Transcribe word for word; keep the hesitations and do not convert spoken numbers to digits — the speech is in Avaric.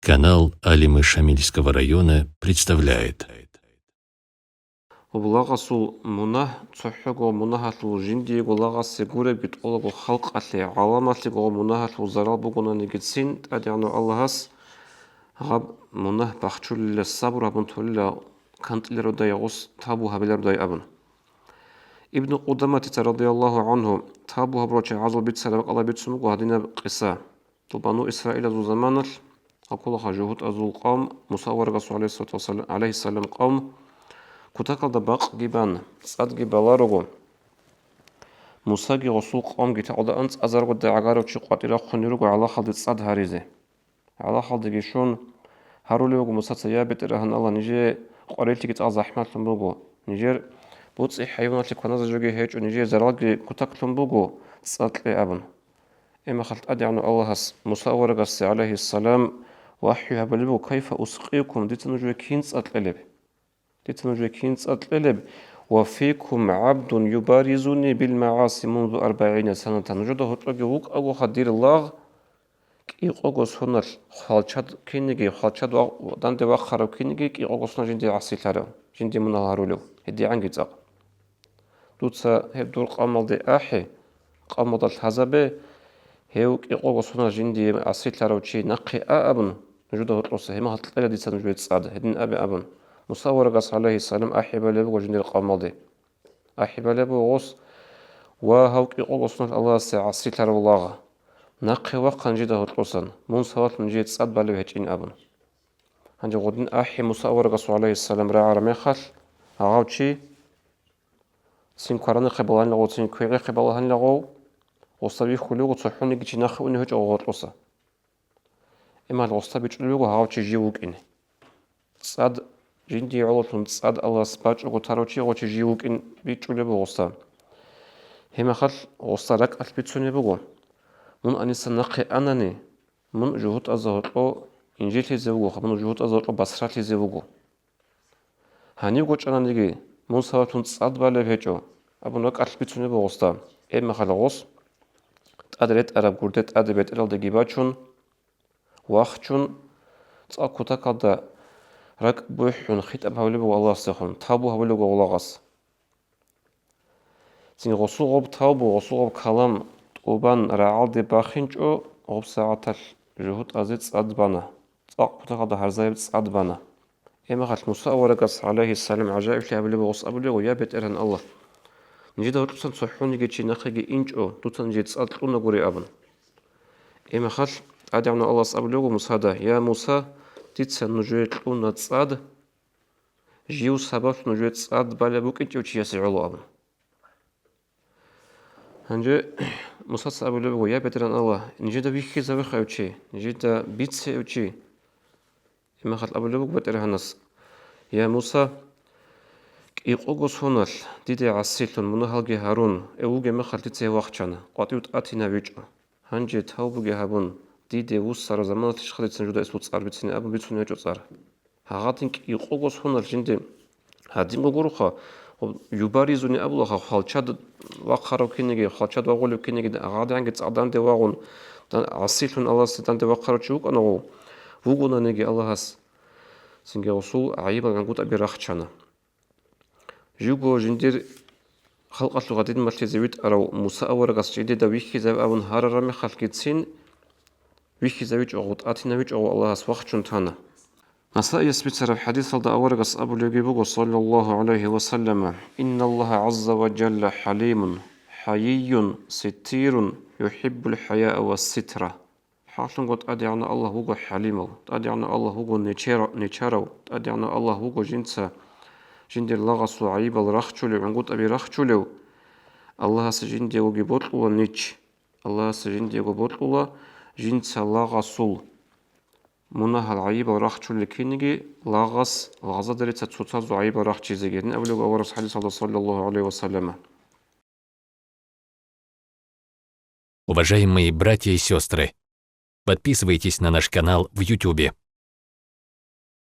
Канал Алимы Шамильского района представляет. Гьеб лагъасул мунагь, цохӀого мунагьалъул жиндиего лагъасе гуребги тӀолаго халкъалъе, гӀаламалъего гьеб мунагьалъул зарал бугонанигицин, ТӀадегӀанав Аллагьас гьаб мунагь бахчулила, сабур гьабун толила, кантӀилародай гъос, тавбу гьабилародай абун. Ибну Къудаматица радияллагьу гӀангьу тавбу гьабурал чагӀазул бицараб бакӀалда бицун буго гьадинаб къиса. Дол бану Исраилазул заманалъ, гьаккулаха жугьутӀазул къавм, Муса аварагасул гӀалайгьиссалату вассалам, гӀалайгьиссалам къавм, кутакалда бакъги бан, цӀадги баларого, Мусаги гъосул къавмги тагъуда анцӀазарго дагӀагарав чи къватӀир рахъунел руго гӀалахалде цӀад гьаризе. ГӀалахалдеги щун, гьарулев вуго Мусаца: «Я БетӀергьан Аллагь, нижее къварилъиги цӀакъ захӀмалъун буго, нижер боцӀи хӀайваналъе кваназе жоги гьечӀо, нижее заралги кутаклъун буго, цӀад кье», — абун. Гьебмехалъ ТӀадегӀанав Аллагьас Муса аварагасде, гӀалайгьиссалам, вахӀю гьабулеб буго: «Кайфа ускъикум, дица нужее кин цӀад кьелеб? Дица нужее кин цӀад кьелеб? Ва фикум гӀабдун юбаризуни бил магӀаси мунзу арбагӀина санатан». Нужеда гьоркьоги вукӀагоха дир лагъ, кӀикъого соналъ хвалчад кинниги, хвалчад ва-, данде вахъарав кинниги кӀикъого соналъ жиндие гӀасилъарав, жиндие мунагь гьарулев, гьедигӀанги цӀакъ. Дуца гьеб дур къавмалде ахӀе, къавмалда лъазабе, гьев кӀикъого соналъ жиндие гӀасилъарав чи нахъе а абун, нужеда гьоркьоса гьебмехалъ кьела дица нужее цӀад, гьедин абе абун, Муса аварагас, гӀалайгьиссалам, ахӀи балеб буго жиндир къавмалде. АхӀи балеб буго гъос: «Ва, гьав кӀикъого соналъ Аллагьасе гӀасилъарав лагъ, нахъе вахъа нижеда гьоркьосан, мун сабаблъун нижее цӀад балев гьечӀин», — абун. Гьанже гъодин ахӀи Муса аварагасул, гӀалайгьиссалам, рагӀараб мехалъ, гьав чи цин кваранахъе балагьанила гъов, цин квегӀехъе балагьанила гъов, гъосда вихьулев вуго, цохӀониги чи нахъе унев гьечӀо гъоркьоса. Гьебмехалъ гъосда бичӀчӀулеб буго гьав чи жив вукӀин. ЦӀад, жиндие гӀололъун цӀад Аллагьас бачӀого тарав чи гъов чи жив вукӀин бичӀчӀулеб буго гъосда. Гьебмехалъ гъосда ракӀалъ бицунеб буго: «Мун гьаниса нахъе анани, мун жугьутӀазда гьоркьо инжитлъизе вугоха, мун жугьутӀазда гьоркьо басралъизе вуго. Гьанив гочӀананиги, мун сабаблъун цӀад балеб гьечӀо», — абун ракӀалъ бицунеб буго гъосда. Гьебмехалъ гъос, тӀад ретӀараб гурде тӀаде бетӀералдеги бачун, вахчун, цӀакъ кутакалда ракӀ бухӀун, хитӀаб гьабулеб буго Аллагьасдехун, тавбу гьабулеб буго гъолагъас. Цин гъосул гъоб тавбу, гъосул гъоб калам тӀубан рагӀалде бахинчӀо, гъоб сагӀаталъ жугьутӀазе цӀад бана, цӀакъ кутакалда гьарзаяб цӀад бана. Гьебмехалъ Муса аварагас, гӀалайгьиссалам, гӀажаиблъи гьабулеб гъос абулего: «Я БетӀергьан Аллагь, нижеда гьоркьосан цохӀониги чи нахъеги инчӀо, дуца нижее цӀад кьунагури», — абун. Гьебмехалъ ТӀадегӀанав Аллагьас абулего Мусада: «Я Муса, дица нужее кьуна цӀад, жив сабаблъун нужее цӀад балеб букӀинчӀев чиясе гӀоло», — абун. Гьанже Мусаца абулеб буго: «Я БетӀергьан Аллагь, нижеда вихьизавеха гьев чи, нижеда бицеев чи». Гьебмехалъ абулеб буго БетӀергьанас: «Я Муса, кӀикъого соналъ диде гӀасилъун, мунагьалги гьарун, эв вугеб мехалъ дица гьев вахчана, къватӀив тӀатинавичӀо. Гьанже тавбуги гьабун, диде вуссараб заманалъищха дица нужеда гьесул цӀар бицине абун бицунеб гьечӀо цӀар. Гьагъадин кӀикъого соналъ жинде гьадинго гуроха, юбаризуни абулаха, хвалчад вахъарав кинеги, хвалчад вагъулев кинеги, гьагъадинги цӀакъ данде вагъун, дан-, гӀасилъун Аллагьасде данде вахъарав чи вукӀана гъов, вугонаниги Аллагьас». Цинги гъосул гӀайибал гӀунгутӀаби рахчана. Живго жиндир халкъалъул гъадин малъизе витӀарав Муса аварагас жидеда вихьизаб абун гьарараб мехалъгицин, вихьизавичӀого, тӀатинавичӀого Аллагьас вахчун тана. Насаияс бицараб хӀадисалда аварагас абулебги буго, саллаллагьу гӀалайгьи ва саллама: «Инналлагьа гӀазза ва жалла хӀалимун, хӀайийюн, ситтирун, юхӀиббул хӀаяа ва ситра». ХӀакълъунго ТӀадегӀанав Аллагь вуго хӀалимав, ТӀадегӀанав Аллагь вуго нечера-, нечарав, ТӀадегӀанав Аллагь вуго жинца жиндир лагъасул гӀайибал рахчулев, гӀунгутӀаби рахчулев. Аллагьас жиндиегоги бокьула нич. Аллагьас жиндиего бокьула жинца лагъасул мунагьал гӀайибал рахчулел кинеги, лагъас, лагъзадерица цоцазул гӀайибал рахчизеги. Гьедин абулеб аварагас хӀадисалда, саллаллагьу гӀалайгьи ва саллама. Уважаемые братья и сестры, подписывайтесь на наш канал в Ютубе.